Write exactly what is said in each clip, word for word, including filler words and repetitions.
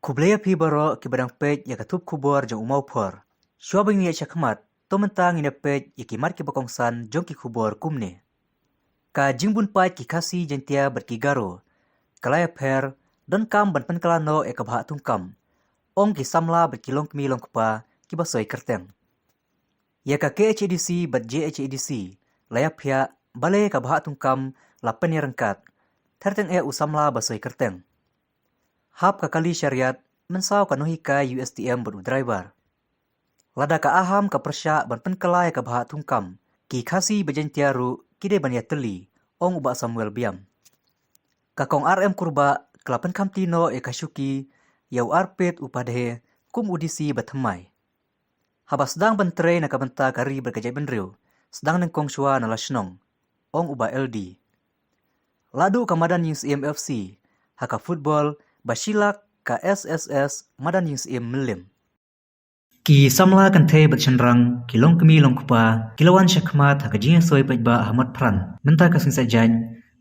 Khublei ïa phi baroh kiba dang peit ïa ka thup khubor jong U Mawphor. Shuwa ban ïa shakhmat, to mynta ngin ïa peit ïa ki mat kiba kongsan jong ki khubor kumne. Ka jingbun paid ki Khasi Jaiñtia bad ki Garo ka la ïapher, donkam ban pynkylla noh ïa ka bhah thungkam, ong ki samla bad ki longkmie longkpa kiba soi kyrteng. Ïa ka K H A D C bad J H A D C la ïaphiah, balei ka bhah thungkam la pynïaryngkat, tyrteng eh u samla ba soi kyrteng. Hap ka kali shariat mynsaw ka nonghikai U S T M bad u driver. Lada ka Aham ka pyrshah ban pynkylla ïa ka bhah thungkam, ki Khasi bad Jaiñtia ruh ki dei ban ïatylli, ong u Bah Samuel Biam. Ka Kong R M Kurbah ka la pynkhamti noh ïa ka shuki ïa u Arpit Upadhyay kum u D C ba thymmai. Haba sdang ban trei na ka bynta ka ri bad ka jaitbynriew, sdang nyngkong shuwa na la shnong, ong u Bah L D. La duh ka madan Ïing Syiem F C ha ka football ba shi lak ka S S S madan Ïing Syiem Mylliem. Ki samla kynthei bad shynrang, ki longkmie longkpa, ki la wan shakhmat ha ka jingïasoi paidbah ha Motphran mynta ka sngi Saitjaiñ,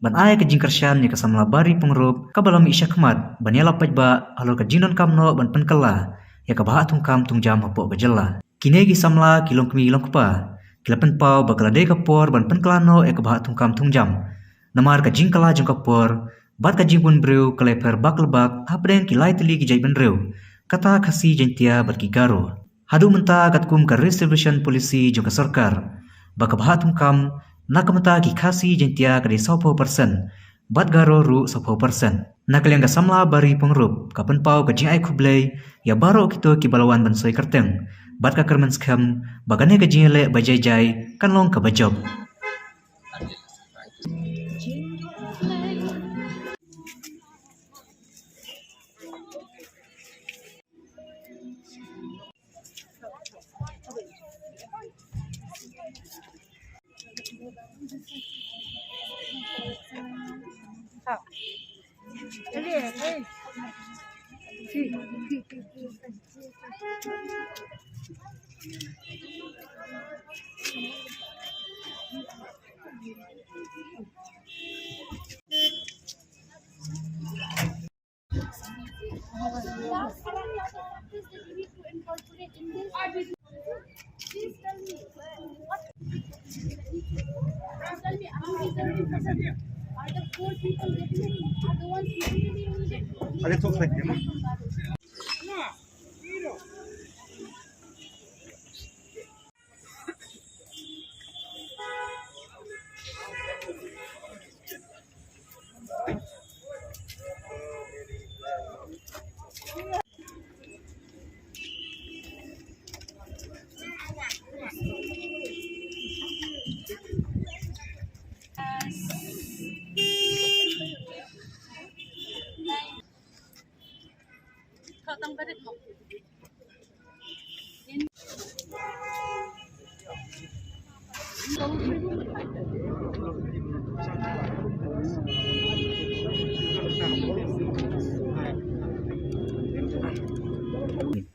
ban ai ka jingkyrshan ïa ka samla Bari Pyngrope kaba la mih shakhmat ban ïalap paidbah halor ka jingdonkam noh ban pynkylla ïa ka bhah thungkam thungjam hapoh ka jylla. Kine ki samla, ki longkmie longkpa, ki la pynpaw ba ka la dei ka por ban pynkylla noh ïa ka bhah thungkam thungjam, namar ka jingkylla jong ka por bad ka jingbun briew ka la ïapher bak la bak hapdeng ki lai tylli ki jaitbynriew, kata Khasi Jaiñtia bad ki Garo. Haduh mynta katkum ka reservation policy jong ka sorkar, ba ka bhah thungkam na ka bynta ki Khasi Jaiñtia ka dei sawphew percent, bad Garo ruh sawphew percent. Na ka liang ka samla Bari Pyngrope ka pynpaw ka jingai khublei ïa baroh kito kiba la wan ban soi kyrteng, bad ka kyrmen skhem ba kane ka jingïaleh ba jai jai kan long kaba jop.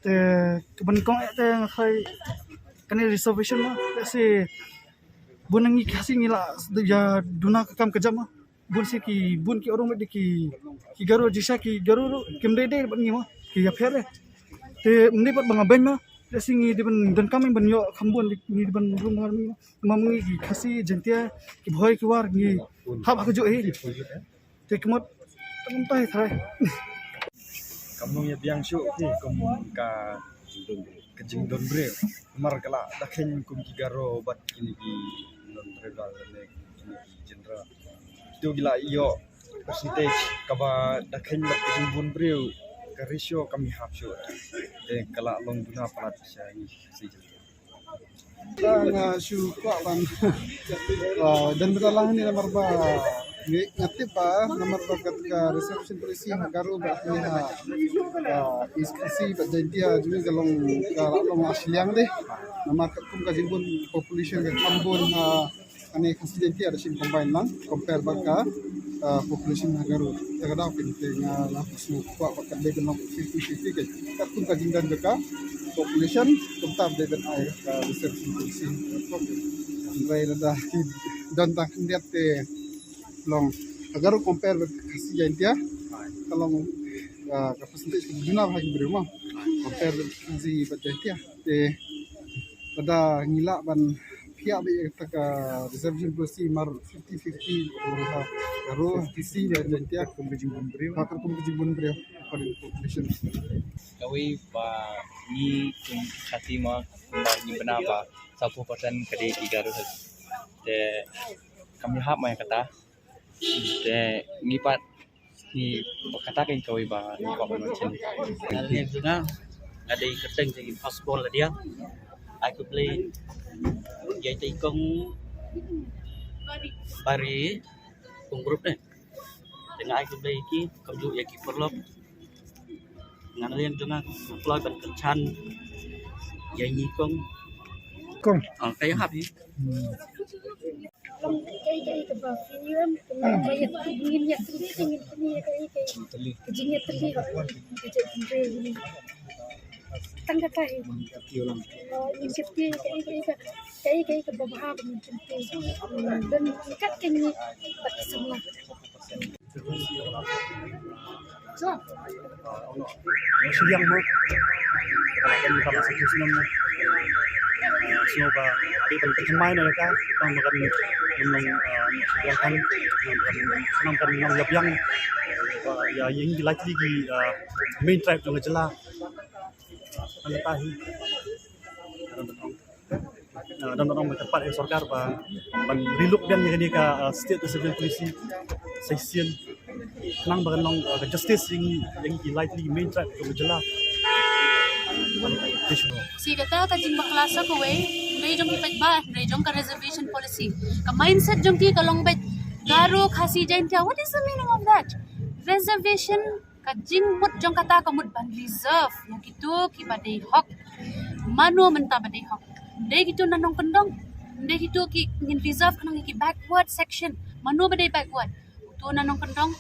Te ka ban kong eh te nga khlei kane reservation ma, te si bun ngi Khasi ngi la ïa duna ka kam ka jam ma. Bun si ki, bun ki orang bad ki, ki Garo, jisa ki Garo ruh kim dei dei bad ngi ma, ki ïapher eh. Te ym dei pat ba nga beiñ ma, te si ngi dei ban donkam ban ïoh kham bun, ngi dei ban rung mar ngi ma. Ma ngi ki Khasi Jaiñtia, ki Bhoi ki War ngi hap ha kajuh hi. Te ki mut, te kumta hi tharai. Kam nang ïa biang shuh ki kum ka, ka jingdon briew. Namar ka la da kheiñ kum ki Garo bad kine ki non tribal ne kine ki general. Kito ki la ïoh percentage kaba da kheiñ bad ka jingbun briew, ka ratio kam ïahap shuh. Te ka la long duna palat sha ngi Khasi Jaiñtia. Nga shu kwah ban, ah, don bynta lang hangne namar ba ngi, nga tip ba namar ba ka, ka reservation policy ha Garo bad hangne ha, ah, East Khasi bad Jaiñtia jong ngi ka long, ka la long la shiliang de. Namar katkum ka jingbun population ka kham bun ha, hangne Khasi Jaiñtia da shin combine lang compare bad ka, ah, population ha Garo. Te ka daw kane te nga la shu kwah ba ka dei ban long fifty fifty ka, katkum ka jingdon jong ka population, kumta dei ban ai ka reservation policy. Hynrei lada ki don tang khyndiat te long ha Garo compare bad Khasi Jaiñtia, ka long Ah, ka percentage ka duna bha ki briew mo. Compare with Khasi bad Jaintia. Te lada ngi lah ban phiah beit ïa kata ka reservation policy mar fifty fifty, ka long ha Garo, Khasi bad Jaintia. Kum ka jingbun briew. Ha, kum ka jingbun briew. According to population. Kawei ba ngi kum Khasi mo, kumba ngi bna ba sawphew percent ka dei ki Garo. Te kam ïahap mo ïa kata. Te ngi pat ngi, kata ka kawei ba ngi kwah ban ong. Nga leh jong nga, nga dei kyrteng jong ngi First Born Ladia. Ai khublei ïa i kong Bari, kong group ne. Te nga ai khublei ïa ki, kumjuh ïa ki paralok. Nga leh jong nga, nga kloi ban kyrshan ïa i kong. Kong. Ah, ka ïahap hi. Hmm. Kaei kaei kaba phi ïoh, kaba ïa, ngin ïa, ngin ïa, kaei kaei ka jingïatylli ka jingïatylli. Tang kata hi. Ngin kyrti kaei kaei ka, kaei kaei kaba bha ba ngin kyrti. Don kat ka ngi bad ka samla. Shiliang mo. Kan ka sa tus nam. So ba dei ban tymmen ïa ka, tang ba kan long, ah, shiliang kan, tang ba kan long ïap ïang. Ba ïa ïing ki lai tylli ki, ah, main tribe jong ka jylla. Tang kata hi. Ah, don, don, don, ban kyrpad ïa sorkar ba ban relook biang ïa kane ka, ah, state reservation policy sa shisien. Khnang ba kan long, ah, ka justice ïa ngi, ïa ngi ki lai tylli main tribe jong ka jylla. Shi kata ka jingbakla sa kawei, hynrei jong ki paidbah, hynrei jong ka reservation policy. Ka mindset jong ki ka long beit Garo, Khasi, Jaintia. What is the meaning of that? Reservation Ka jingmut jong kata ka mut ban reserve ïa kito kiba dei hok. Mano mynta ba dei hok? Dei kito na nongkyndong. Dei kito ki ngin reserve khnang ïa ki backward section. Mano ba dei backward? Uto na nongkyndong.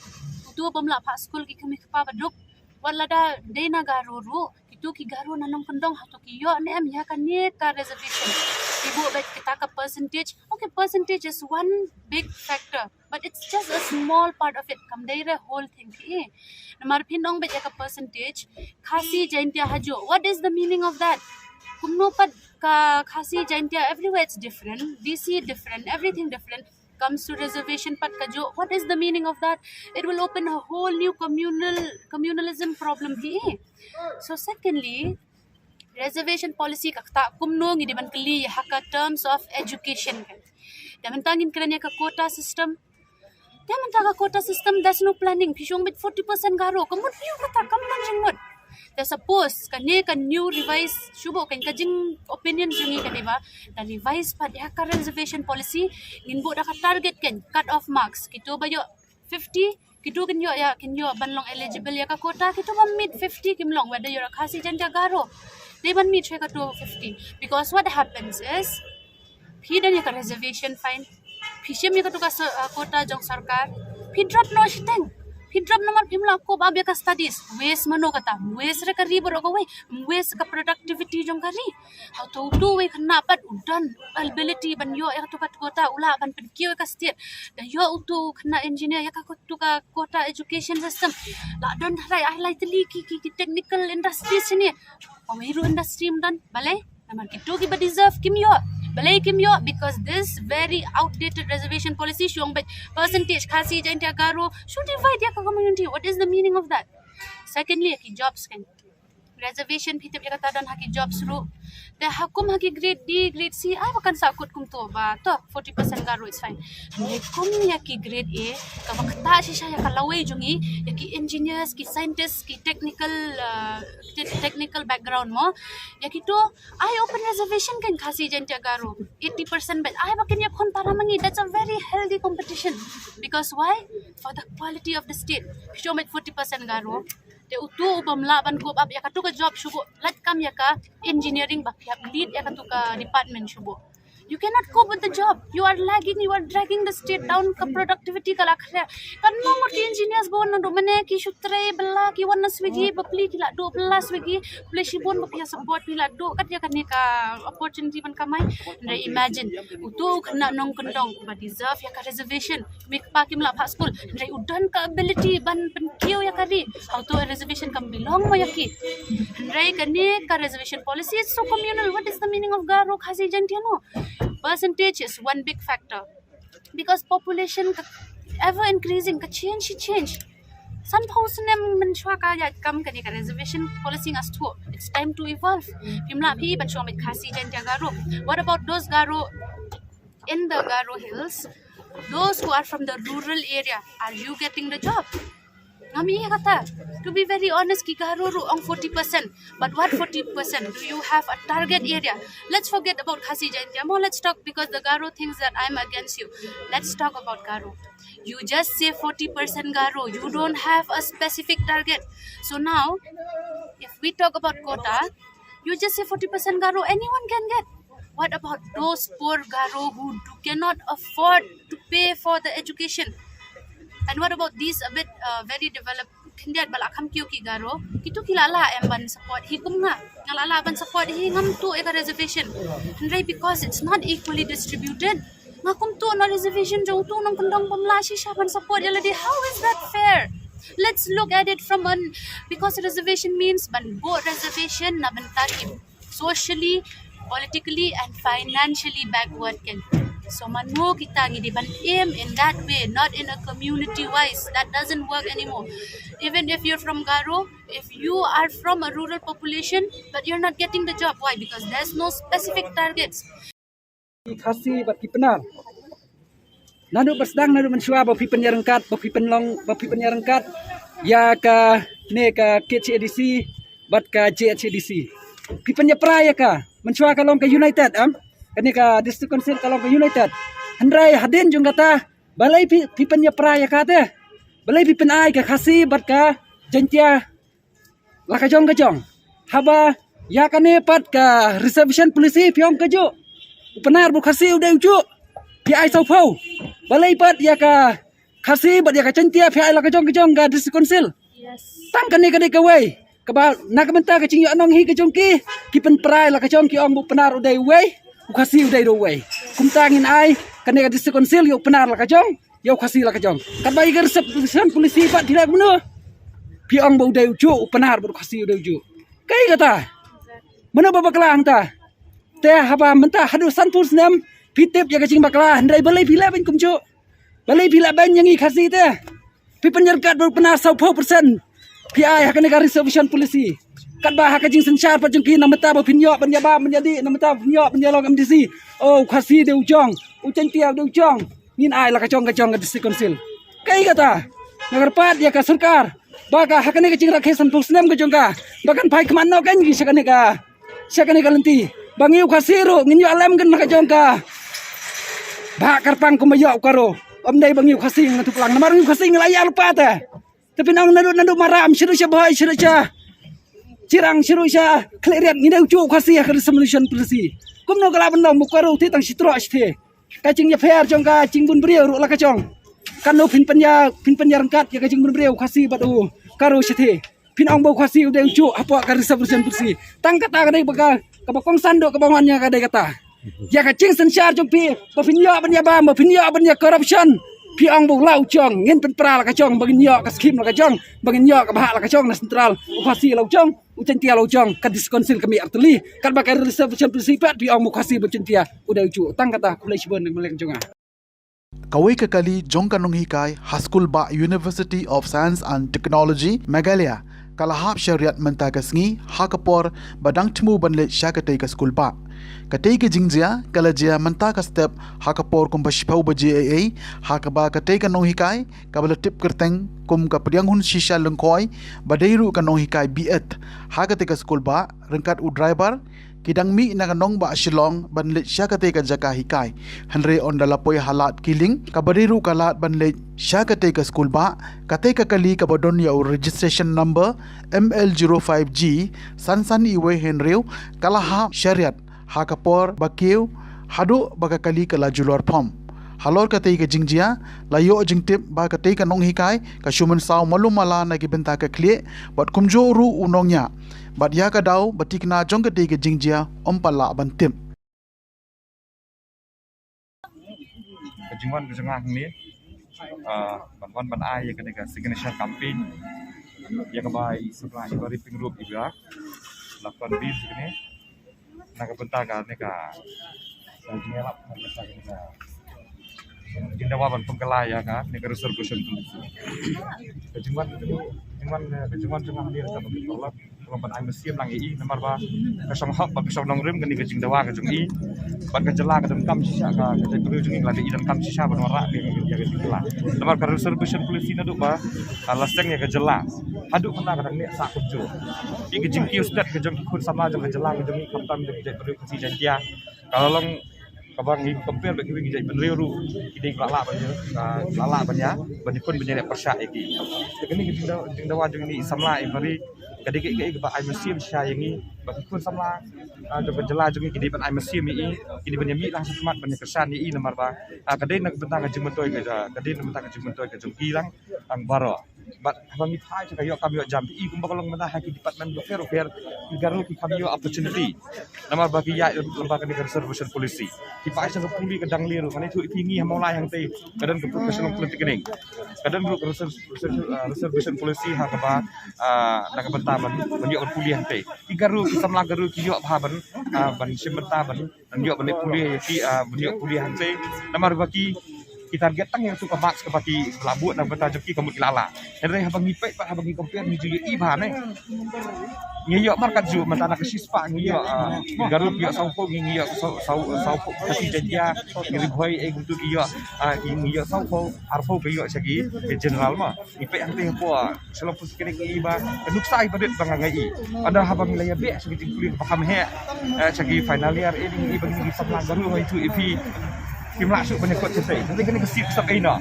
Uto bym lah phah skul ki kmie kpa ba duk. Wat lada dei na Garo ruh, kito ki Garo na nongkyndong hato ki ïoh ne em ïa kane ka reservation? Ki buh beit kita ka percentage. Okay, percentage is one big factor. But it's just a small part of it. Kam dei re whole thing ki. Namar phin ong beit ïa ka percentage, Khasi, Jaintia, Hajjo. What is the meaning of that? Kumno pat ka Khasi, Jaintia, everywhere it's different. D C different, everything different. Comes to reservation pat ka jong. What is the meaning of that? It will open a whole new communal, communalism problem hi. So secondly, reservation policy ka ktah kumno ngi dei ban kylli ha ka terms of education. Te mynta ngin kren ïa ka quota system. Te mynta ka quota system, there's no planning. Phi shong beit forty percent Garo. Ka mut phi ïa kata, kam don jingmut. Te suppose kane ka new revise shuh bok kan ka jing opinion jong ngi ka dei ba da revise pat ïa ka reservation policy, ngin buh da ka target kan cut off marks. Kito ba ïoh fifty, kito kin ïoh ïa, kin ïoh ban long eligible ïa ka quota, kito ba meet fifty kim long, whether you're a Khasi, Jaintia, Garo. Dei ban meet sha kato fifty. Because what happens is, phi don ïa ka reservation, fine. Phi shim ïa kato ka so-, uh, quota jong sorkar. Phi drop noh shiteng. Phi drop namar phim lah cope up ïa ka studies. Waste mano kata? Waste re ka ri baroh kawei. Waste ka productivity jong ka ri. Hato uto uwei khynnah pat u don ability ban ïoh ïa kato ka quota, u lah ban pynkiew ïa ka state. Da ïoh uto u khynnah engineer ïa kato ka quota education system. La don tharai ar lai tylli ki, ki, ki technical industries shane. Kawei ruh industry ym don. Balei? Namar kito kiba deserve kim ïoh. Balei kim ïoh? Because this very outdated reservation policy, shu ong beit percentage Khasi, Jaintia, Garo, shu divide ïa ka community. What is the meaning of that? Secondly, ki jobs kan. Reservation phi tip ïa kata don ha ki jobs ruh. Te ha kum ha ki grade D, grade C, ai ba kan sahkut kumto ba to forty percent Garo, it's fine. Hynrei kum ïa ki grade A, kaba ktah shisha ïa ka lawei jong ngi, ïa ki engineers, ki scientists, ki technical, uh, te-, technical background mo. Ïa kito, ai open reservation kan Khasi, Jaintia, Garo, eighty percent beit. Ai ba kin ïakhun para ma ngi. That's a very healthy competition. Because why? For the quality of the state. Phi shong beit forty percent Garo. Te uto u bym lah ban cope up ïa kato ka job shuh bok, lait kam ïa ka engineering ba phi hap lead ïa kato ka department shuh bok. You cannot cope with the job. You are lagging, you are dragging the state down. Ka productivity ka la khre. Kan no mut ki engineers ba wan naduh mynne, ki shu trei bylla, ki wan na Swiggy, bapli ki la duh bylla Swiggy, pli shibun ba phi ïa support, phi la duh kat ïa kane ka opportunity ban kamai. Hynrei imagine, uto u khynnah nongkyndong ba deserve ïa ka reservation. Mei kpa kim lah phah skul, hynrei u don ka ability ban pynkiew ïa ka ri. Hawto reservation kam belong mo ïa ki. Hynrei kane ka reservation policy is so communal. What is the meaning of Garo, Khasi, Jaintia? No. Percentage is one big factor. Because population ka ever increasing, ka change shi change. Sanphew snem mynshuwa ka ïa kam kane ka reservation policy nga sngewthuh. It's time to evolve. Phim lah phi ban shong beit Khasi, Jaintia, Garo. What about those Garo in the Garo Hills, those who are from the rural area, are you getting the job? Ngam ïohi kata. To be very honest, ki Garo ruh ong forty percent. But what forty percent? Do you have a target area? Let's forget about Khasi Jaintia. Mo, let's talk, because the Garo thinks that I'm against you. Let's talk about Garo. You just say forty percent Garo. You don't have a specific target. So now, if we talk about quota, you just say forty percent Garo, anyone can get. What about those poor Garo who do, cannot afford to pay for the education? And what about these a bit uh, very developed, khyndiat ba la kham kiew ki Garo? Kito ki la lah em ban support hi kum nga? Nga la lah ban support hi, ngam tuh ïa ka reservation. Hynrei because it's not equally distributed, nga kum tuh na reservation jong uto u nongkyndong bym lah shisha ban support ïa lade. How is that fair? Let's look at it from an, because reservation means ban buh reservation na bynta ki socially, politically and financially backward country. So mano kita ngi dei ban aim in that way, not in a community wise. That doesn't work anymore. Even if you're from Garo, if you are from a rural population but you're not getting the job, why? Because there's no specific targets. Ki Khasi bad ki Pnar. Naduh ba sdang, naduh mynshuwa ba phi pynïaryngkat, ba phi pynlong, ba phi pynïaryngkat ïa kane ka K H A D C bad ka J H A D C. Phi pynïapra ïa ka, mynshuwa ka long ka United, em? Kane ka District Council ka long ka United. Hynrei hadien jong kata, balei phi, phi pynïapra ïa ka te? Balei phi pynai ka Khasi bad ka Jaintia la ka jong ka jong? Haba ïa kane pat ka reservation policy phi ong kajuh, u Pnar bad u Khasi u dei ujuh, phi ai sawphew. Balei pat ïa ka Khasi bad ïa ka Jaintia phi ai la ka jong ka jong ka District Council? Tang kane ka dei kawei kaba na ka bynta ka jingïohnong hi ka jong ki, ki pynpra la ka jong, ki ong ba u Pnar u dei uwei, u Khasi u dei ruh uwei. Kumta ngin ai kane ka District Council ïa u Pnar la ka jong, ïa u Khasi la ka jong. Katba ïa ka reservation policy pat phi la kumno? Phi ong ba u dei ujuh u Pnar bad u Khasi u dei ujuh. Kaei kata? Mano ba bakla hangta? Te haba mynta haduh sanphew snem phi tip ïa ka jingbakla, hynrei balei phi leh ban kumjuh? Balei phi leh ban ïa ngi Khasi te? Phi pynïaryngkat bad u Pnar sawphew percent phi ai ha kane ka reservation policy. Katba ha ka jingsynshar pat jong ki, na bynta ba phin ïoh ban ïa bam ban ïa dih, na bynta ba phin ïoh ban ïa long M D C, oh, u Khasi dei u jong, u Jaintia dei u jong, ngin ai la ka jong ka jong ka District Council. Kaei kata? Nga kyrpad ïa ka sorkar ba ka ha kane ka jingrakhe sanphew snem ka jong ka, ba kan phai khmat noh kan ngi sha kane ka, sha kane ka lynti, ba ngi u Khasi ruh ngin ïoh lem kan la ka jong ka bhah kyrpang kumba ïoh u Garo. Ym dei ba ngi u Khasi ngan tu plang, namar ngi u Khasi ngi la ïa lypa te. Te phin ong naduh, naduh Maram, shaduh sha Bhoi, shaduh sha Jirang, shaduh sha Khliehriat, ngi dei ujuh u Khasi ha ka reservation policy. Kumno ka lah ban long ba u Garo te tang shi troh shi the? Ka jingïapher jong ka jingbun briew ruh la ka jong. Kano phin pynïa, phin pynïaryngkat ïa ka jingbun briew u Khasi bad u Garo shatei? Phin ong ba u Khasi u dei ujuh hapoh ka reservation policy. Tang kata ka dei ba ka, kaba kongsan duh kaba ngon ïa ka dei kata. Ïa ka jingsynshar jong phi ba phin ïoh ban ïa bam, ba phin ïoh ban ïa corruption, phi ong ba u la u jong, ngin pynpra la ka jong, ba ngin ïoh ka scheme la ka jong, ba ngin ïoh ka bhah la ka jong na central. U Khasi la u jong, u Jaintia la u jong, ka District Council ka mih artylli. Katba ka reservation policy pat phi ong ba u Khasi bad Jaintia u dei ujuh. Tang kata, khublei shibun na ka bynta jong nga. Kawei ka kali jong ka nonghikai ha skulbah University of Science and Technology Meghalaya ka la hap shariat mynta ka sngi ha ka por ba dang thmu ban leit sha katei ka skulbah. Katei ka jingjia ka la jia mynta ka step ha ka por kumba shiphew baje eiei, ha kaba katei ka nonghikai kaba la tip kyrteng kum ka Pdianghun Shisha Lyngkhoi, ba dei ruh ka nonghikai B.Ed ha katei ka skulbah, ryngkat u driver, ki dang mih na ka nongbah Shillong ban leit sha katei ka jaka hikai. Hynrei ynda la poi ha lad Kiling, kaba dei ruh ka lad ban leit sha katei ka skulbah, katei ka kali kaba don ïa u registration number M L zero five G san san iwei hynriew ka la hap shariat ha ka por ba kiew Haduh ba ka kali ka la julor phom. Halor katei ka jingjia, la ïoh jingtip ba katei ka nonghikai ka shu mynsaw malu mala na ki bynta ka khlieh bad kumjuh ruh u nongñiah. Bad ïa ka daw ba tikna jong katei ka jingjia ym pat lah ban tip. Ka jingwan ka jong nga hangne, ah, ban wan ban ai ïa kane ka signature campaign ïa kaba i samla i Bari Pyngrope iba la convince kane na ka bynta kane ka ka jingïalap, ka jingdawa ban pynkylla ïa kane ka reservation policy. Ka jingwan, ka jingwan, ka jingwan jong nga hangne ka ba ki paralok. Ka long ban ai mynsiem lang ïa i, namar ba ka shong hok bad ka shong nongrim kane ka jingdawa ka jong i. Bad ka jylla ka donkam shisha, ka, ka jaitbynriew jong i ka la dei i donkam shisha ban wanrah ïa ka, ïa ka jingkylla. Namar ka reservation policy naduh ba, ah, la seng ïa ka jylla, haduh mynta ka dang neh sah kumjuh. Ïa ka jingkiew stet ka jong ki khun samla jong ka jylla ka jong i, khamtam jong ki jaitbynriew Khasi Jaiñtia, ka la long kaba ngi compare bad kiwei ki jaitbynriew ruh, ki dei ki la lah ban ïa, ah, la lah ban ïa, ban ïakhun ban ïaleh pyrshah ïa ki. Te kane ka jingda-, jingdawa jong ine i samla i Bari, ka dei kaei kaei kaba ai mynsiem shisha ïa ngi, bad ki khun samla, ah, jong ka jylla jong ngi ki dei ban ai mynsiem ïa i, ki dei ban ïa mih lang shakhmat ban ïa kyrshan ïa i namar ba, ah, ka dei na ka bynta ka jingmyntoi ka, ka dei na ka bynta ka jingmyntoi ka jong ki lang, tang baroh. Bad haba ngi phai sha ka ïoh kam ïoh jam, i kumba ka long mynta ha ki department bapher bapher, ki Garo ki kham ïoh opportunity. Namar ba ki ïaid lyngba kane ka reservation policy. Ki phai sha ka pule ka dang lei ruh, ngan ïathuh ïa phi ngi ha Mawlai hangtei, ka don ka, ka Shillong Polytechnic. Ka don ruh ka reserv-, reserv-, ah, reservation policy ha kaba, ah, na ka bynta ban, ban ïoh ban pule hangtei. Ki Garo, ki samla Garo ki ïoh bha ban, ah, ban shim bynta ban, ban ïoh ban leit pule ïa ki, ah, ban ïoh pule hangtei. Namar ba ki, ki target tang ïa katu ka marks kaba ki la buh na ka bynta jong ki ka mut ki la lah. Hynrei haba ngi peit bad haba ngi compare ngi ju ïohi bha ne. Ngi ïoh markat ju mynta na ka shispah ngi ïoh, ah, Garo ki ïoh sawphew, ngi, ngi ïoh saw, saw, sawphew, Khasi Jaiñtia, ngi Ri Bhoi, eh, kumtu ki ïoh, ah, ngi, ngi ïoh sawphew, arphew ki ïoh sha ki, eh, general ma. Ngi peit hangtei hapoh, ah, Shillong Polytechnic ngi ïohi ba ka nuksa iba rit ba nga ngi ïohi. Ynda haba ngi la ïa beh sha ki jingpule ba kham heh, eh, sha ki final year, eh, ngi ïohi ba ngi, ngi samla Garo hoi tu ipi. Kim lah shuh ban ïa kot shisha. Hynrei kane ka sip sap ei noh.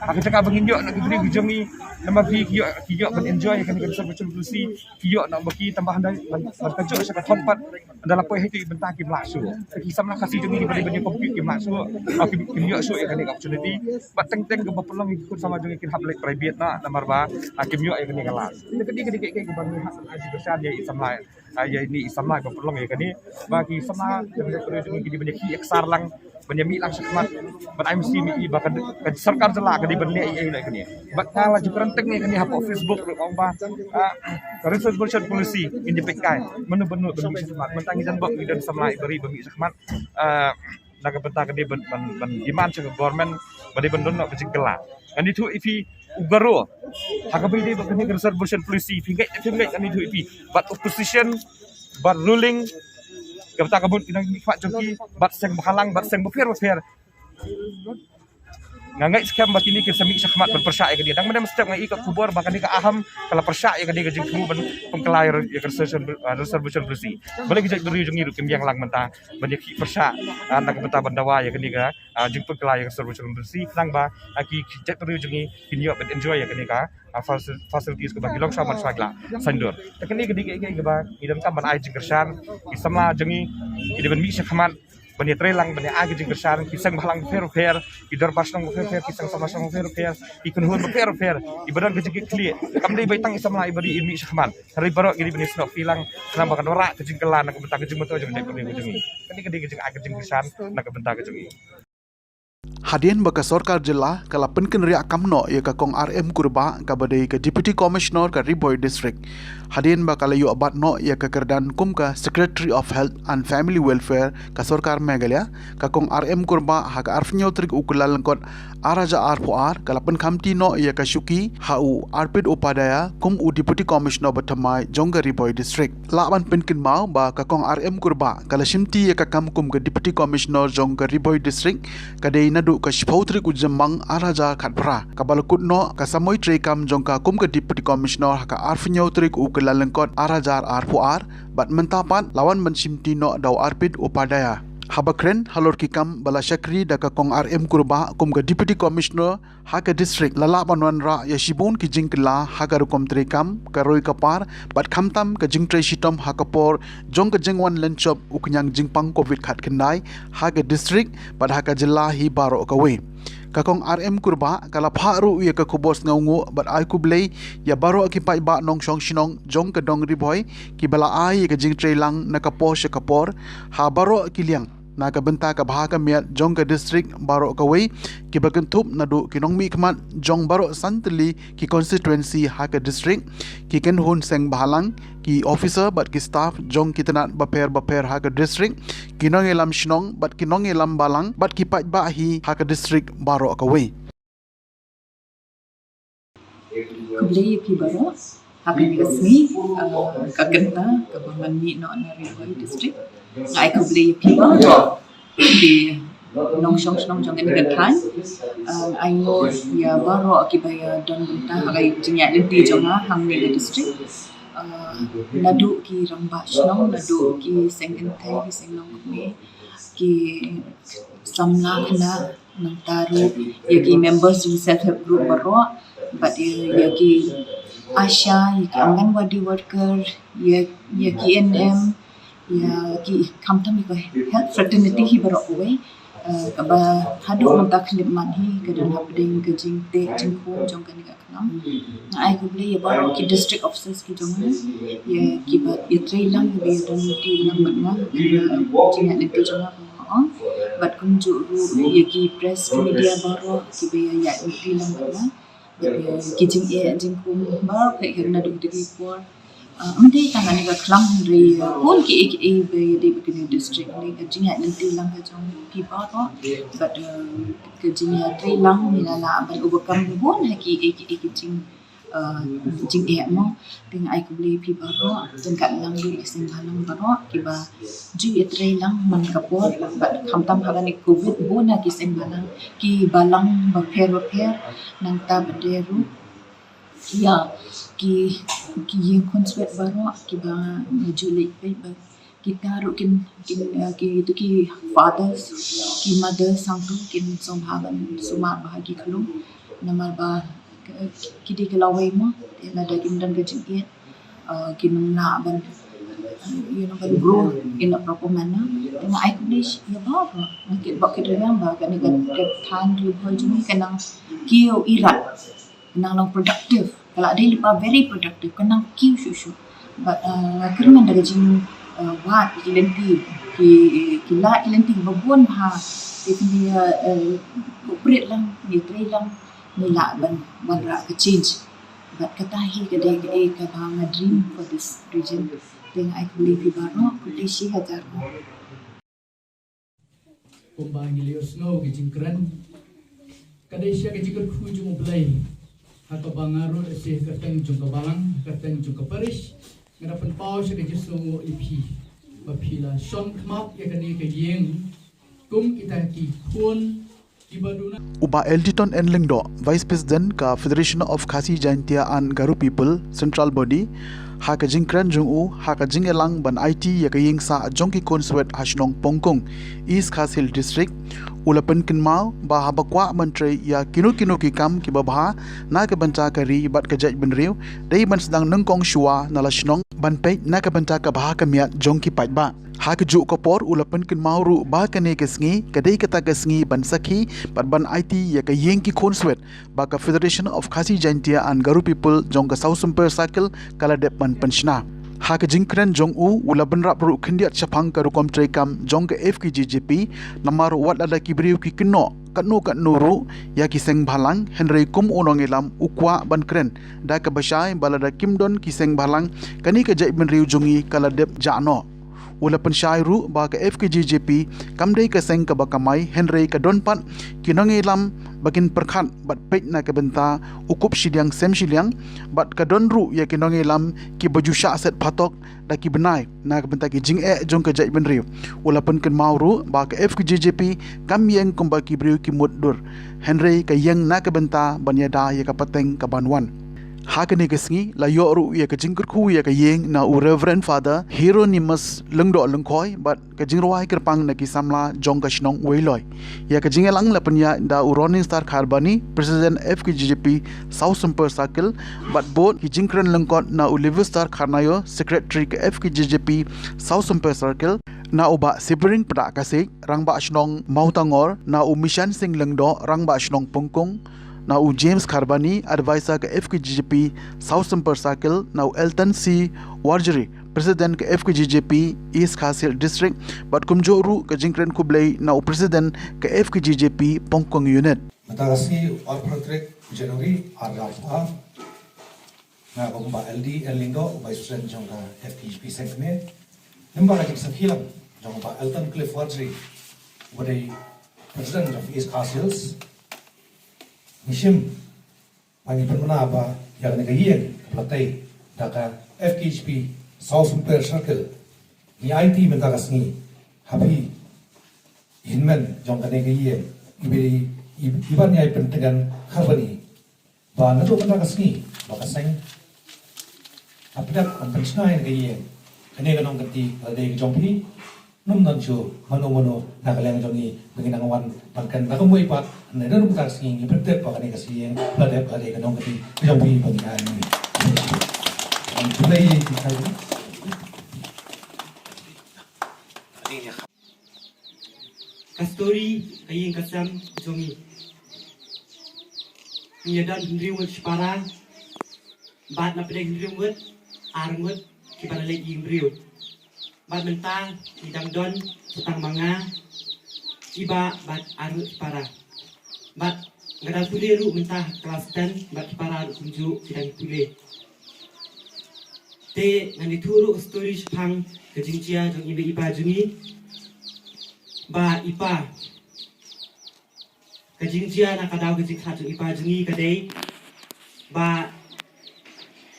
Ha ka jaka ba ngin ïoh na ka briew ki jong ngi, namar ki ïoh, ki ïoh ban enjoy kane ka reservation policy, ki ïoh na ba ki tang ba hynda ban, ban ka jong sha ka thong pat. Ynda la poi ha itu i bynta kim lah shuh. Ki samla Khasi jong ngi ba dei ban ïa compete kim lah shuh. Ah, kim, kim ïoh shuh ïa kane ka opportunity. Bad teng teng kaba pynlong ïa ki khun samla jong ngi kin hap leit private noh namar ba, ah, kim ïoh ïa kane ka lad. Te ka dei, ka dei kaei kaei kaba ngi hap ban ai jingkyrshan ïa i samla, ah, ïa ine i samla ba pynlong ïa kane. Ba ki samla jong ngi ki dei ban ïa khih ïa ksar lang, ban ïa mih lang shakhmat, ban ai mynsiem ïa i ba ka, ka sorkar jylla ka dei ban leh ïa i leh kane. Bad nga la ju kren teng ïa kane hapoh Facebook ruh ong ba, ah, ka reservation policy ngin ïa peit kai. Mano mano ban mih shakhmat. Mynta ngi don bok, ngi don samla i Bari ba mih shakhmat. Ah, na ka bynta ka dei ban, ban, ban demand sha ka government ba dei ban don noh ka jingkylla. Ngan ïathuh ïa phi u Garo. Ha kaba ïadei bad kane ka reservation policy, phi ngeit, phi ngeit, ngan ïathuh ïa phi. Bad opposition, bad ruling, ka bynta ka mut ki nongmihkhmat jong ki, bad seng bhalang, bad seng bapher bapher. Nga ngeit skhem ba kine kin sa mih shakhmat ban pyrshah ïa kane. Dang mynne mynstep nga ïohi ka khubor ba kane ka AHAM ka la pyrshah ïa kane ka jingthmu ban pynkylla ïa ka reservation, ah, reservation policy. Balei ki jaitbynriew jong ngi ruh kim ïeng lang mynta ban ïa khih pyrshah, ah, na ka bynta ban dawa ïa kane ka, ah, jingpynkylla ïa ka reservation policy. Khnang ba, ah, ki, ki jaitbynriew jong ngi kin ïoh ban enjoy ïa kane ka, ah, faci-, facilities kaba ki long shuwa man shuwa ki la saiñdur. Te kane ka dei kaei kaei kaba ngi donkam ban ai jingkyrshan, ki samla jong ngi ki dei ban mih shakhmat ban ïa trei lang, ban ïa ai ka jingkyrshan, ki seng bhalang bapher bapher, ki dorbar shnong bapher bapher, ki seng samla shnong bapher bapher, ki kynhun bapher bapher, kiba don ka jingkitkhlieh. Kam dei ba tang i samla i Bari i mih shakhmat. Hynrei baroh ki dei ban ïasnoh phi lang, khnang ba kan wanrah ka jingkylla na ka bynta ka jingmyntoi jong ka jaitbynriew ka jong ngi. Kane ka dei ka jingaikai ka jingkyrshan na ka bynta ka jong ngi. Hadien ba ka sorkar jylla ka la pynkynriah kam noh ïa ka Kong R M Kurbah kaba dei ka Deputy Commissioner ka Ri Bhoi District. Hadien ba ka la ïoh bat noh ïa ka kyrdan kum ka Secretary of Health and Family Welfare ka sorkar Meghalaya, ka Kong R M Kurbah ha ka arphew hynñiew tarik u Kyllalyngkot ar hajar arphew ar ka la pynkhamti noh ïa ka shuki ha u Arpit Upadhyaya kum u Deputy Commissioner ba thymmai jong ka Ri Bhoi District. Lah ban pynkynmaw ba ka Kong R M Kurbah ka la shimti ïa ka kam kum ka Deputy Commissioner jong ka Ri Bhoi District ka dei naduh ka shiphew tarik u Jymmang ar hajar khatphra, kaba la kut noh ka samoi treikam jong ka kum ka Deputy Commissioner ha ka arphew hynñiew tarik u Kyllalyngkot ar hajar arphew ar, bad mynta pat la wan ban shimti noh da u Arpit Upadhyaya. Haba kren halor ki kam ba la shakri da ka Kong R M Kurbah kum ka Deputy Commissioner ha ka district, la lah ban wanrah ïa shibun ki jingkylla ha ka rukom treikam, ka roi ka par bad khamtam ka jingtrei shitom ha ka por jong ka jingwan lynshop u khñiang jingpang covid khatkhyndai ha ka district bad ha ka jylla hi baroh kawei. Ka Kong R M Kurbah ka la phah ruh ïa ka khubor sngewnguh bad ai khublei ïa baroh ki paidbah nongshong shnong jong ka dong Ri Bhoi kiba la ai ïa ka jingtreilang na ka por sha ka por ha baroh ki liang na ka bynta ka bha ka miat jong ka district baroh kawei, kiba kynthup naduh ki nongmihkhmat jong baroh san tylli ki constituency ha ka district, ki kynhun seng bhalang, ki officer bad ki staff jong ki tnat bapher bapher ha ka district, ki nongïalam shnong bad ki nongïalam balang bad ki paidbah hi ha ka district baroh kawei. Khublei ïa phi baroh ha kane ka sngi, uh, ka kynta kaba ngan mih noh na Ri Bhoi District. Nga ai khublei ïa phi baroh ki nongshong shnong jong kane ka thaiñ. Uh, nga ainguh ïa baroh kiba ïadon bynta ha ka jingïaid lynti jong nga hangne ha ka district. Uh, naduh ki rangbah shnong, naduh ki seng kynthei, ki seng nongkmie, ki samla khynnah, nangta ruh ïa ki members jong self help group baroh, bad ïa, ïa ki ASHA, ïa ki Anganwadi worker, ïa, ïa ki A N M, ïa ki khamtam ïa ka health fraternity hi baroh kawei. Eh, kaba haduh mynta khyllipmat hi ka don hapdeng ka jingteh jingkhum jong kane ka khlam. Nga ai khublei ïa baroh ki district officers ki jong nga, ïa kiba ïatreilang, kiba ïadon lynti lang bad nga, ïa ka jingïaid lynti jong nga, kumba nga ong. Bad kumjuh ruh ïa ki press media baroh kiba ïaid lynti lang bad nga. Bad ïa ki jingeh jingkhum baroh phi ïa naduh kine ki por. Ah, ym dei tang kane ka khlam hynrei, ah, bun kiei kiei ba ïadei bad kane ka district, hynrei ka jingïaid lynti lang ka jong phi baroh. Bad, ah, ka jingïatreilang ngi la lah ban overcome bun ha kiei kiei ki jing, ah, jingeh mo. Te nga ai khublei ïa phi baroh, ryngkat lang ruh ïa ki seng bhalang baroh kiba ju ïatreilang man ka por, bad khamtam ha kane ka covid bun ha ki seng bhalang, ki balang bapher bapher, nangta bad ruh ïa ki, ki ïing khunswet baroh kiba nga ju leit peit ba kita ruh kin, kin, eh, kitu ki fathers, ki mothers hangtu kin sngewbha ban sumar bha ha ki khyllung. Namar ba, eh, ki dei ki lawei mo, te lada kim don ka jingïeit, eh, kin ym lah ban, eh, you know, ban grow in a proper manner. Te nga ai khublei ïa baroh, nga kit bok kit rwiang ba kane ka, ka thaiñ Ri Bhoi jong ngi ka nang kiew irat, ka nang long productive, ka la dei lypa very productive, ka nang kiew shuh shuh. Bad, uh, nga kyrmen da ka jing, uh, wad ki lynti, ki, ki lad ki lynti ba bun bha, te kane, uh, uh, cooperate lang, ïatreilang, ngi lah ban wanrah ka change. Bad kata hi ka dei kaei kaba nga dream for this region. Te nga ai khublei phi baroh, khublei shihajar. Kumba ngi la ïohsngew ka jingkren, ka dei sha ka jingkyrkhu jong U Blei. Ha kaba nga ruh lehse ha ka kyrteng jong ka balang, ha ka kyrteng jong ka parish, nga da pynpaw sha ka jingsngewnguh ïa phi ba phi la shon khmat ïa kane ka ïing kum kita ki khun kiba duna. U Bah Elditon N Lyngdoh, Vice President ka Federation of Khasi Jaintia and Garo People Central Body, ha ka jingkren jong u ha ka jingïalang ban aiti ïa ka ïing sah jong ki khunswet ha shnong Pongkung, East Khasi Hills District, u la pynkynmaw ba haba kwah ban trei ïa kino kino ki kam kiba bha na ka bynta ka ri bad ka jaitbynriew, dei ban sdang nyngkong shuwa na la shnong ban peit na ka bynta ka bha ka miat jong ki paidbah. Ha kajuh ka por u la pynkynmaw ruh ba kane ka sngi ka dei kata ka sngi ban sakhi bad ban aiti ïa ka ïing ki khunswet ba ka Federation of Khasi Jaintia and Garo People jong ka Sawsymper Circle ka la dep ban pynshna. Ha ka jingkren jong u, u la bynrap ruh khyndiat shaphang ka rukom treikam jong ka F K J J P, namar wat lada ki briew ki kynnoh katno katno ruh ïa ki seng bhalang, hynrei kum u nongïalam u kwah ban kren da kaba shai ba lada kim don ki seng bhalang, kane ka jaitbynriew jong ngi ka la dep jah noh. U la pynshai ruh ba ka F K J J P kam dei ka seng kaba kamai, hynrei ka don pat ki nongïalam ba kin pyrkhat bad peit na ka bynta u kup shiliang sem shiliang, bad ka don ruh ïa ki nongïalam kiba ju shah set phatok da ki bnai na ka bynta ki jingeh jong ka jaitbynriew. U la pynkynmaw ruh ba ka F K J J P kam ïeng kumba ki briew ki mutdur, hynrei ka ïeng na ka bynta ban ïada ïa ka pateng kaban wan. Ha kane ka sngi la ïoh ruh ïa ka jingkyrkhu ïa ka ïing na u Reverend Father Hieronymus Lyngdoh Lyngkhoi bad ka jingrwai kyrpang na ki samla jong ka shnong Weiloi. Ïa ka jingïalang la pynïaid da u Roning Star Kharbani, President F K J J P South Sempur Circle, bad bud ki jingkren lyngkot na u Livingstar Kharnaio, Secretary ka F K J J P South Sempur Circle, na u Bah Sibring Pdakasik, Rangbah Shnong Mawtangor, na u Mishan Singh Lyngdoh, Rangbah Shnong Pongkung, na u James Kharbani, Advisor ka F K J J P South Sempur Circle, na u Elton C Warjri, President ka F K J J P East Khasi Hills District, bad kumjuh ruh ka jingkren khublei na u President ka F K J J P Pongkung Unit. Mynta ka sngi, arphew tarik January, ar hajar arphew ar, nga kum u Bah L D L Lyngdoh, Vice President jong ka F K J P Seng Kmie, lem bad ka jingsakhi lang jong u Bah Elton Cliff Warjri, uba dei President jong East Khasi Hills, ngi shim ba ngi pynbna ba ïa kane ka ïing kaba la tei da ka F K J P South Sempur Circle, ngi aiti mynta ka sngi ha phi, i hynmen jong kane ka ïing, iba, i, i ban ïai pyntngen Kharbani, ba naduh mynta ka sngi ba ka seng ka pdeng ban pynshna ïa ka ïing, kane ka nongkynti ka dei ka jong phi. Ym don shuh mano mano na ka liang jong ngi ba ngin nang wan ban kren. Da kumwei pat, naduh mynta ka sngi ngi pyntip ba kane ka sngi ïing la dep ka dei ka nongkynti ka jong phi ba ngi ai ngi. Ngi pynlei ïa ki kai. Ka story ka ïing ka sem jong ngi. Ngi ïa don hynriew ngut shipara, bad na pdeng hynriew ngut, ar ngut kiba la leit ïing briew. Bad mynta ngi dang don sa tang ma nga, i bah bad ar ngut shipara. Bad nga dang pule ruh mynta ha klas ten, bad shipara ruh kumjuh ki dang pule. Te ngan ïathuh ruh ka story shaphang ka jingjia jong i mei i pa jong ngi. Ba i pa, ka jingjia na ka daw ka jingkhlad jong i pa jong ngi ka dei ba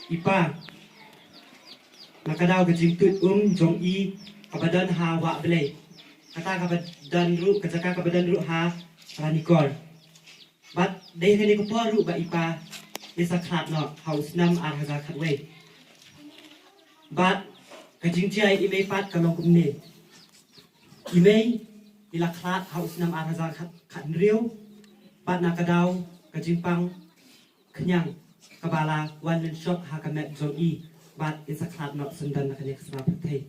i pa, na ka daw ka jingtuid um jong i kaba don ha Wah Blei, kata kaba don ruh, ka jaka kaba don ruh ha Ranikor. Bad dei kane ka por ruh ba i pa i sa khlad noh ha u snem ar hajar khatwei. Bad ka jingjia i mei pat ka long kumne. I mei i la khlad ha u snem ar hajar khat, khathynriew, bad na ka daw ka jingpang khñiang kaba la wan lynshop ha ka met jong i, bad i sa khlad noh syndon na kane ka sla pyrthei.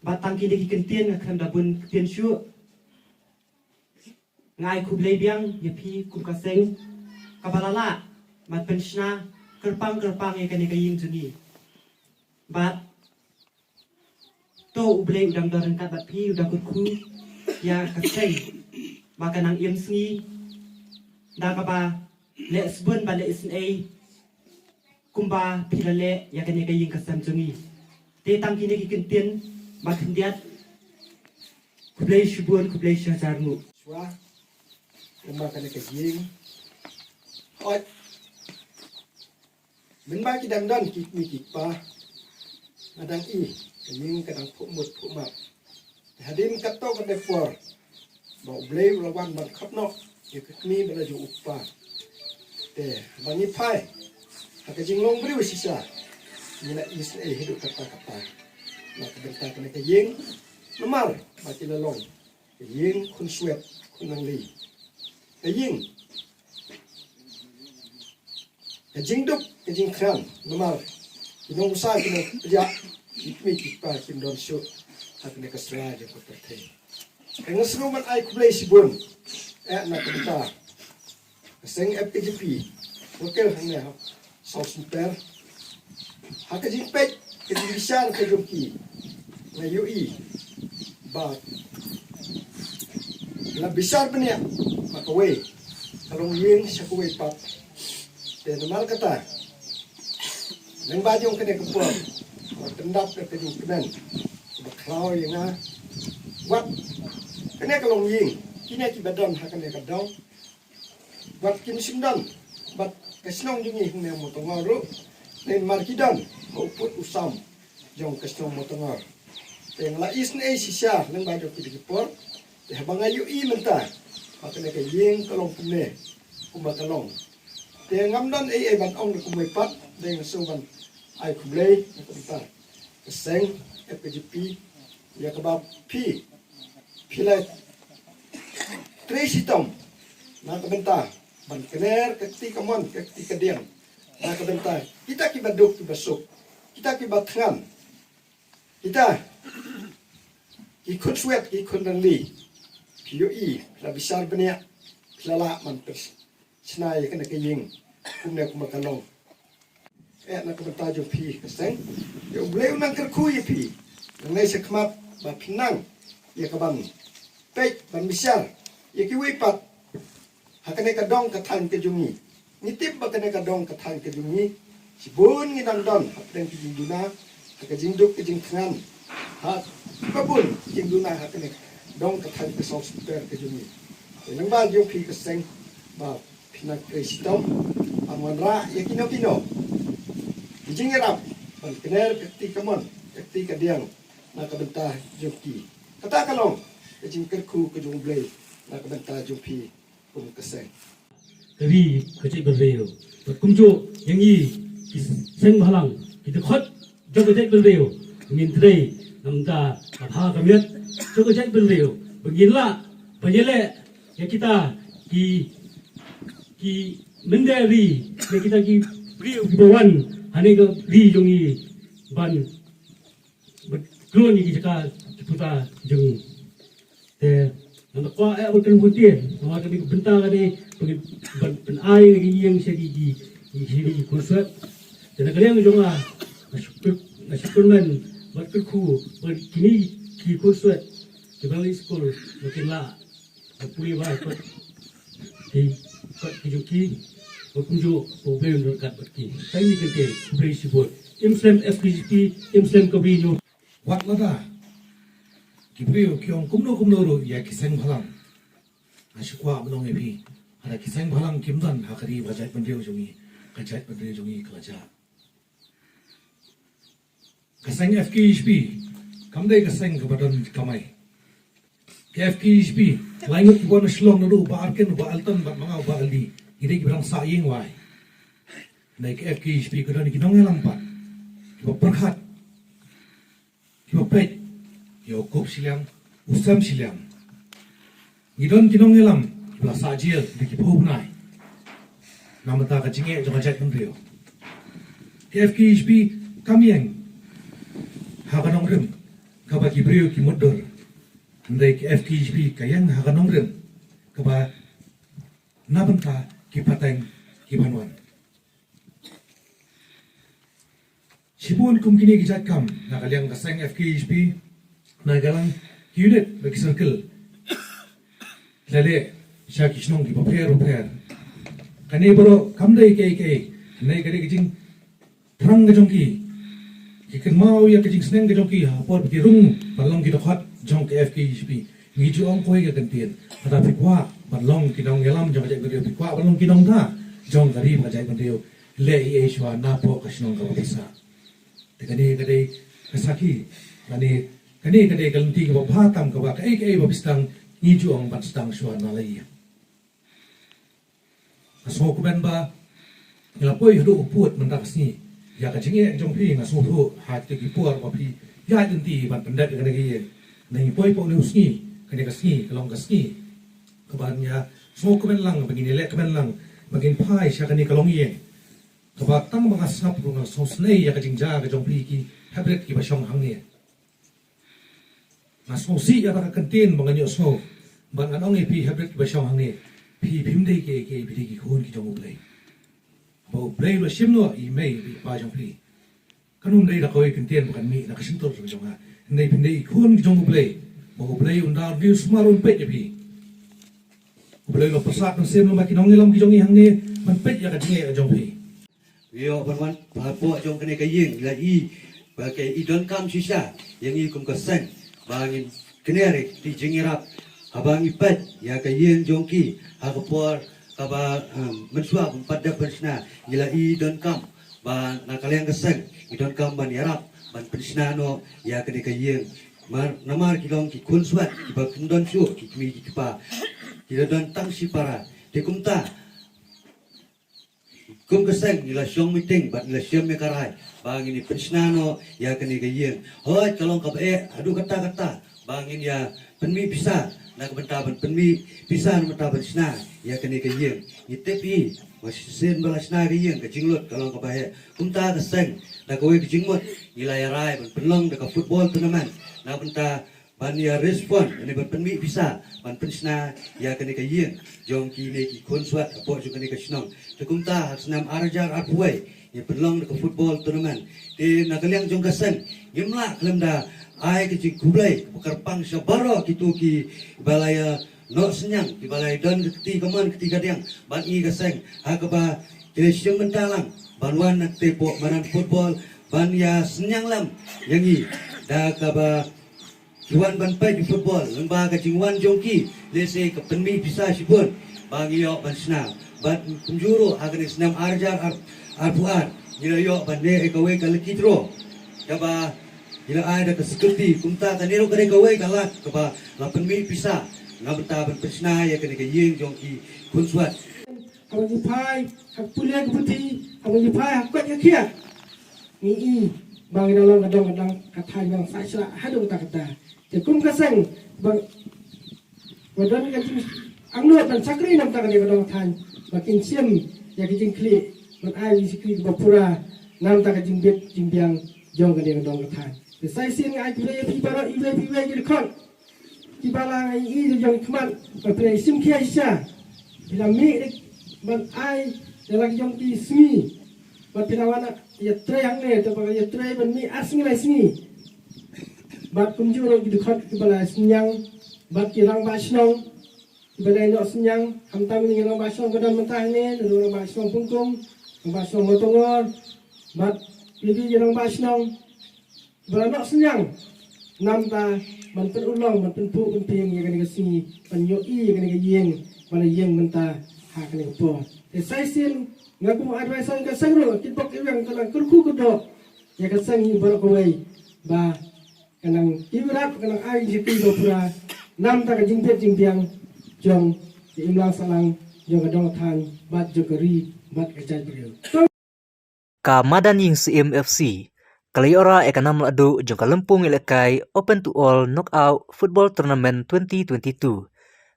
Bad tang kine ki kyntien, nga khlem da bun ktien shuh. Nga ai khublei biang ïa phi kum ka seng kaba la lah ban pynshna kyrpang kyrpang ïa kane ka ïing jong ngi. Bad to U Blei u dang don ryngkat bad phi, u dang kyrkhu ïa ka seng ba kan nang im sngi da kaba leh sbun bad leh isynei kumba phi la leh ïa kane ka ïing ka sem jong ngi. Te tang kine ki kyntien ba khyndiat, khublei shibun, khublei shihajar nguh. Shuwa kumba kane ka ïing, hooid, mynba ki dang don ki kmie ki kpa, nga dang i ka ïing ka dang phuh mut phuh map. Te hadien katto katne por ba U Blei u la wan ban khot noh ïa ka kmie bad la jong u kpa. Te haba ngi phai ha ka jinglong briew shisha, ngi la isynei haduh katta katta na ka bynta kane ka ïing. Namar ba ki la long ka ïing khun swet khun nangli. Ka ïing, ka jingduk, ka jingkren, namar ki nongsa, ki nongpdiah, ki kmie ki kpa kim don shuh ha kane ka sla jong ka pyrthei. Te nga sngewbha ban ai khublei shibun eh na ka bynta ka seng F K J P Circle hangne ha South Sempur. Ha ka jingpeit, ka jingbishar ka jong ki, nga ïohi ba la bishar bniah ba kawei ka long ïing sha kawei pat. Te namar kata, lyngba jong kane ka por, nga pyndap ïa ka jingkmen kaba khraw ïa nga. Wat kane ka long ïing, kine kiba don ha kane ka dong, wat kim shym don bad ka shnong jong ngi hangne Mawtangor ruh, namar ki don ha u pud u sam jong ka shnong Mawtangor. Te nga la isynei shisha lyngba jong kine ki por. Te haba nga ïohi mynta ba kane ka ïing ka long kumne kumba ka long, Te ngam don ei ei ban ong da kumwei pat, te nga shu ban ai khublei na ka bynta ka seng F K G P ïa kaba phi, phi la trei shitom na ka bynta ban kner ka kti kamon ka kti kadiang na ka bynta kita kiba duk kiba suk, kita kiba thngan, kita ki khun swet ki khun rangli. Phi ïohi, phi la bishar bniah, phi la lah ban pyrshna ïa kane ka ïing kumne kumba ka long. Eh, na ka bynta jong phi ka seng, ïa U Blei un nang kyrkhu ïa phi nangne shakhmat ba phin nang ïa ka ban peit ban bishar ïa kiwei pat ha kane ka dong ka thaiñ ka jong ngi. Ngi tip ba kane ka dong ka thaiñ ka jong ngi, shibun ngi dang don hapdeng ki jingduna ha ka jingduk ka jingthngan, ha kaba bun jingduna ha kane ka dong ka thaiñ ka sawsper ka jong ngi. Te lyngba jong phi ka seng ba phin nang trei shitom ban wanrah ïa kino kino ki jingïarap ban kner ka kti kamon ka kti kadiang na ka bynta jong ki. Kata ka long ka jingkyrkhu ka jong U Blei na ka bynta jong phi kum ka seng. Ka ri ka jaitbynriew bad kumjuh ïa ngi ki seng bhalang ki dkhot jong ka jaitbynriew. Ngin trei na ka bynta ka bha ka miat jong ka jaitbynriew ba ngin lah ban ïaleh ïa kita ki, ki mynder ri, ïa kita ki briew kiba wan hangne ka ri jong ngi ban, ban kloi ïa ki jaka ki puta jong ngi. Te ngan da kwah eh ban kren bun tieng namar kane ka bynta ka dei ban, ban, ban ai ïa ka ïing sha ki, ki, ki, ki, ki khun swet. Te na ka liang jong nga, nga shu, nga shu kyrmen bad kyrkhu ba kine ki khun swet kiba nang skul ba kin lah ban pule bha kot ki, kot ki jong ki bad kumjuh ba U Blei un ryngkat bad ki. Tang kine ki kyntien, khublei shibun. Im slem F K G P, im slem ka bri ñu. Wat lada ki briew ki ong kumno kumno ruh ïa ki seng bhalang, nga shu kwah ban ong ïa phi, lada ki seng bhalang kim don ha ka ri bad ka jaitbynriew jong ngi, ka jaitbynriew jong ngi ka la jah. Ka seng F K G P kam dei ka seng kaba don kamai. Ka F K G P, lai ngut kiba wan na Shillong naduh u Bah Arken, u Bah Alton bad ma nga u Bah Aldi, ngi dei kiba dang sah ïing wai. Hynrei ka F K G P ka don ki nongïalam pat kiba pyrkhat, kiba peit ïa u kup shiliang, u sem shiliang. Ngi don ki nongïalam kiba la sah jel da ki phew bnai na ka bynta ka jingeh jong ka jaitbynriew. Ka F K G P kam ïeng ha ka nongrim kaba ki briew ki mutdur, hynrei ka F K G P ka ïeng ha ka nongrim kaba na ka bynta ki pateng kiban wan. Shibun kum kine ki jait kam na ka liang ka seng F K G P, na ka liang ki unit bad ki circle, ki la leh sha ki shnong kiba pher bapher. Kane baroh kam dei kaei kaei, kane ka dei ka jingthrang ka jong ki. Ki kynmaw ïa ka jingsneng ka jong ki ha por ba ki rung ban long ki dkhot jong ka F K G P. Ngi ju ong kawei ka kyntien, lada phi kwah ban long ki nongïalam jong ka jaitbynriew, phi kwah ban long ki nongtha jong ka ri bad ka jaitbynriew, leh ei ei shuwa napoh ka shnong kaba phi sah. Te kane ka dei ka sakhi, kane, kane ka dei ka lynti kaba bha tam kaba kaei kaei ba phi sdang ngi ju ong ban sdang shuwa na la ïing. Nga sngewkmen ba ngi la poi haduh ba pud mynta ka sngi. Ïa ka jingeh jong phi nga sngewthuh ha kito ki por ba phi ïaid lynti ban pyndep ïa kane ka ïing. Ngi poi haduh une u sngi, kane ka sngi ka long ka sngi kaba ngi sngewkmen lang, ba ngin ïaleh kmen lang, ba ngin phai sha kane ka longïing. Kaba tang ba nga sngap ruh nga sngewsynei ïa ka jingjia ka jong phi ki heprit kiba shong hangne. Nga sngewsih ïa ka kyntien ba ngan ïohsngew bad ngan ong ïa phi heprit kiba shong hangne, phi phim dei kiei kiei, phi dei ki khun ki jong U Blei. Ba U Blei u la shim noh ïa i mei bad i pa jong phi. Kan ym dei da kawei ka kyntien ba kan mih na ka shyntur jong nga. Hynrei phin dei ki khun ki jong U Blei. Ba U Blei un da riew sumar un peit ïa phi. U Blei u la pyrsad mynsiem lyngba ki nongïalam ki jong ngi hangne ban peit ïa ka jingeh ka jong phi. Ïoh ban wan hapoh jong kane ka ïing, la i ba ka i donkam shisha ïa ngi kum ka seng ba ngin kner ïa ki jingïarap haba ngi peit ïa ka ïing jong ki ha ka por kaba, em, mynshuwa ban pat dep ban shna. Ngi la i donkam ba na ka liang ka seng ngi donkam ban ïarap ban pynshna noh ïa kane ka ïing. Mar, namar ki long ki khun swet kiba kum don shuh ki kmie ki kpa, ki la don tang shi para. Te kumta Kum ka seng ngi la shong meeting bad ngi la shem ïa ka rai ba ngin ïa pynshna noh ïa kane ka ïing. Hooid, ka long kaba eh haduh katta katta ba ngin ïa pynmih pisa na ka bynta ban pynmih pisa na ka bynta ban shna ïa kane ka ïing. Ngi tip hi ba shisien ba la shna ka ïing, ka jinglut ka long kaba heh. Kumta ka seng da kawei ka jingmut ngi la ïa rai ban pynlong da ka football tournament na ka bynta ban ïa raise fund ne ban pynmih pisa ban pynshna ïa kane ka ïing jong kine ki khun swat hapoh jong kane ka shnong. Te kumta ha ka snem ar hajar arphew wei ngi pynlong da ka football tournament. Te na ka liang jong ka seng ngim lah khlem da ai ka jingkhublei ba kyrpang sha baroh kito kiba la ïa noh synñiang, kiba la ïa don ka kti kamon kti kadiang bad ngi ka seng ha kaba ki la shim bynta lang ban wan na kata hapoh madan football ban ïa synñiang lang ïa ngi da kaba ki wan ban peit football, lyngba ka jingwan jong ki lehse ka pynmih pisa shibun ba ngi ïoh ban shna. Bad kumjuh ruh ha kane ka snem ar hajar arphew ar ngi la ïoh ban leh ïa kawei ka lucky draw kaba ngi la ai da ka security. Kumta kane ruh ka dei kawei ka lad kaba la pynmih pisa na ka bynta ban pynshna ïa kane ka ïing jong ki khun swat. Haba ngi phai ha ka pule ka puthi, haba ngi phai ha ka koit ka khiah, ngi i ba ngi dang long ka dong ka dang ka thaiñ, dang sah sah haduh katta katta. Te kum ka seng ba, ba don ka jingangnud ban shakri na ka bynta kane ka dong ka thaiñ ba kin shim ïa ka jingkhlieh ban ai ka jingshakri kaba pura na ka bynta ka jingbit jingbiang jong kane ka dong ka thaiñ. Te sa shisien nga ai khublei ïa phi baroh, ïa phi baroh ki dkhot kiba la ïohi da jong ki khmat ba phi la ïa shim khia shisha, phi la mih ban ai da la ki jong ki sngi. Bad phi la wan ïatrei hangne, te ba ïatrei ban mih ar sngi lai sngi. Bad kumjuh ruh ki dkhot kiba la synñiang bad ki rangbah shnong kiba la ïa noh synñiang, khamtam ki rangbah shnong ba don mynta hangne, ne rangbah shnong Pungkung, rangbah shnong Mawtawngor, bad ki rangbah shnong ba la noh synñiang na ka bynta ban pynurlong, ban pynphuh pynphieng ïa kane ka sngi, ban ïohi ïa kane ka ïing ba la ïeng mynta ha kane ka por. Te sa shisien nga kum u advisor ka seng ruh, kitbok kitrwiang, nga kyrkhu kyrdoh ïa ka seng baroh kawei ba kan nang iwrap, kan nang ai jingkyrkhu ba pura na ka bynta ka jingbit jingbiang jong ka imlang sahlang jong ka dong ka thaiñ bad jong ka ri bad ka jaitbynriew. Ka Madan Ïing Syiem F C ka la ïoh rah ïa ka nam lahduh jong ka Lympung Ïalehkai Open to All Knockout Football Tournament twenty twenty-two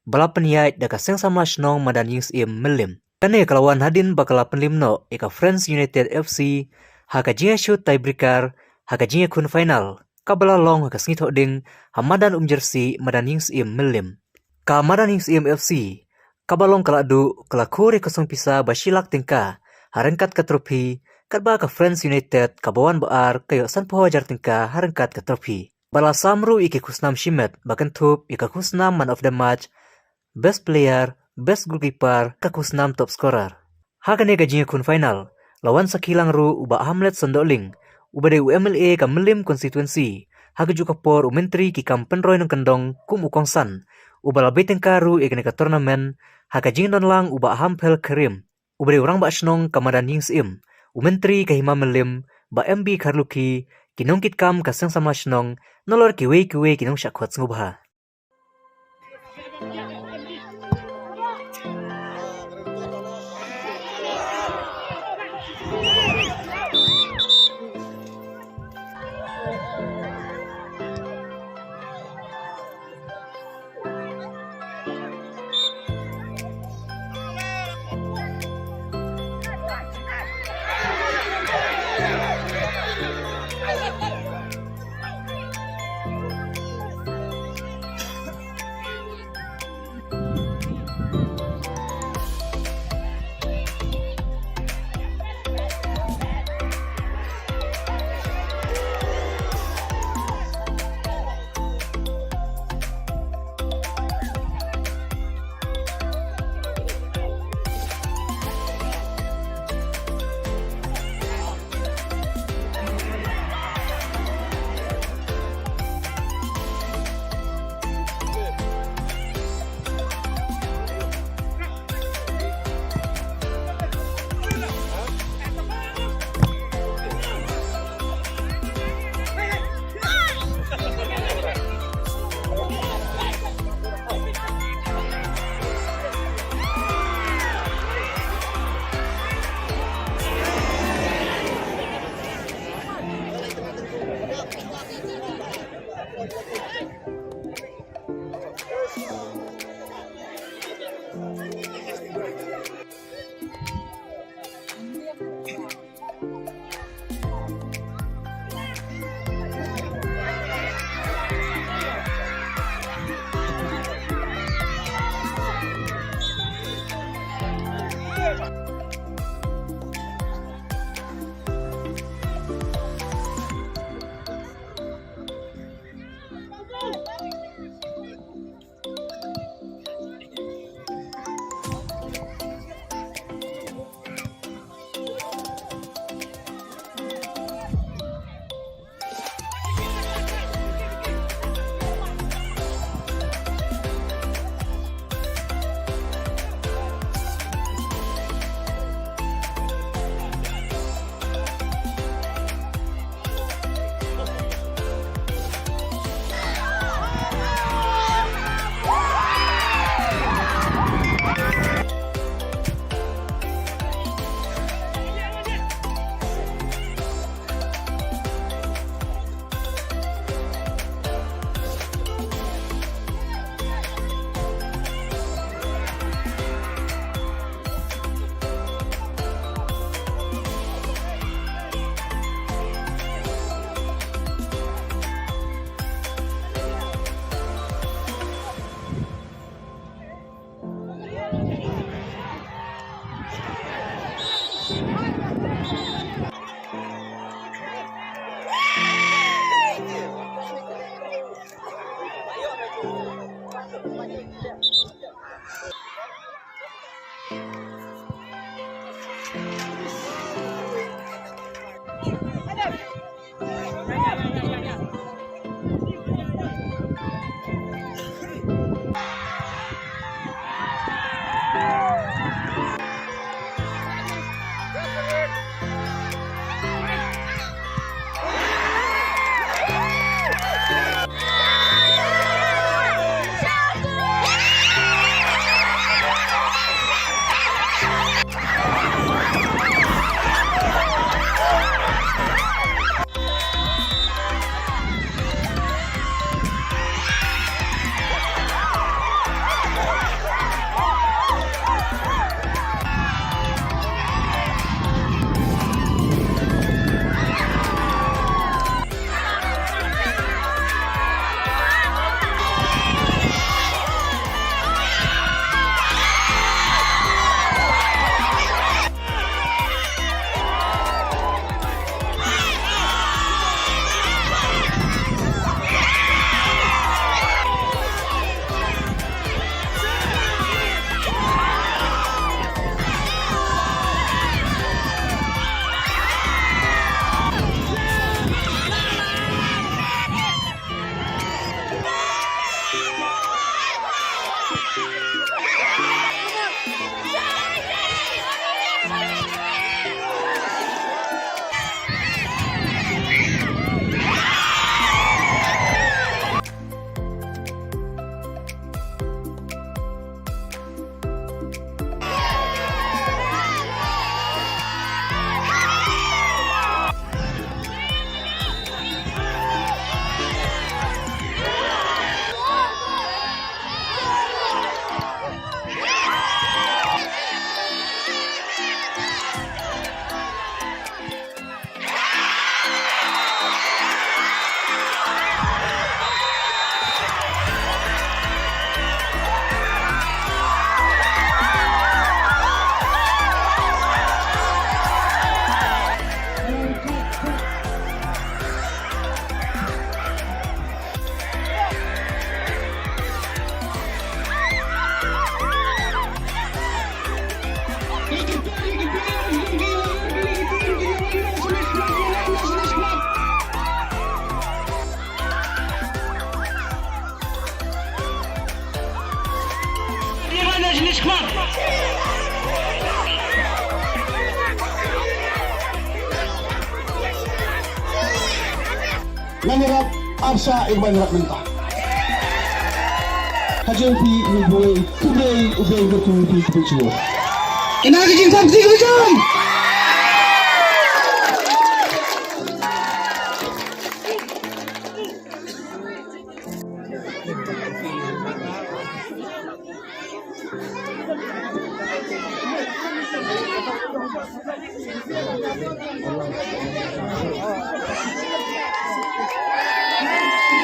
ba la pynïaid da ka Seng Samla Shnong Madan Ïing Syiem Mylliem. Kane ka la wan hadien ba ka la pynliem noh ïa ka Friends United F C ha ka jingïashut tiebreaker ha ka jingïakhun final kaba la long ha ka sngi Thohdieng ha Madan Umjersi, Madan Ïing Syiem Mylliem. Ka Madan Ïing Syiem F C kaba long ka lahduh ka la khur ïa ka song pisa ba shi lak tyngka ha ryngkat ka trophy, katba ka Friends United kaba wan ba ar ka ïoh sanphew hajar tyngka ha ryngkat ka trophy. Ba la sam ruh ïa ki khusnam shimet ba kynthup ïa ka khusnam Man of the Match, Best Player, Best Goalkeeper, ka khusnam Top Scorer. Ha kane ka jingïakhun final la wan sakhi lang ruh u Bah Hamlet Sondohling, uba dei u M L A ka Mylliem Constituency, ha kajuh ka por u Myntri ki kam pynroi nongkyndong kum u kongsan, uba la bei tyngka ruh ïa kane ka tournament ha ka jingdon lang u Bah Hamphel Kharim, uba dei u Rangbah Shnong ka Madan Ïing Syiem, u Myntri ka Hima Mylliem Bah M B Kharlukhi, ki nongkitkam ka Seng Samla Shnong, nalor kiwei kiwei ki nongshah khot sngewbha. Ngan ïarap arsa ïa kaba ïarap mynta. Ka jong phi, u Blei, u Blei, u Blei, u Blei, u Blei, u Blei. Kine ki jingthok, ki jingthok.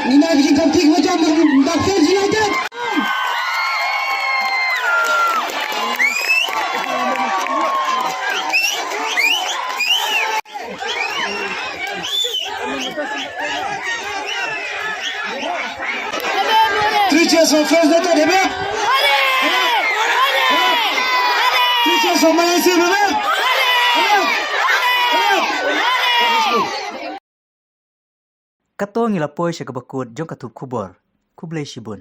Ngin ai ka jingkyrpad ïa ka Daptei United. Three cheers for Friends United, hebe? Three cheers for Malaysia, hebe? Kato ngi la poi sha kaba kut jong ka thup khubor. Khublei shibun.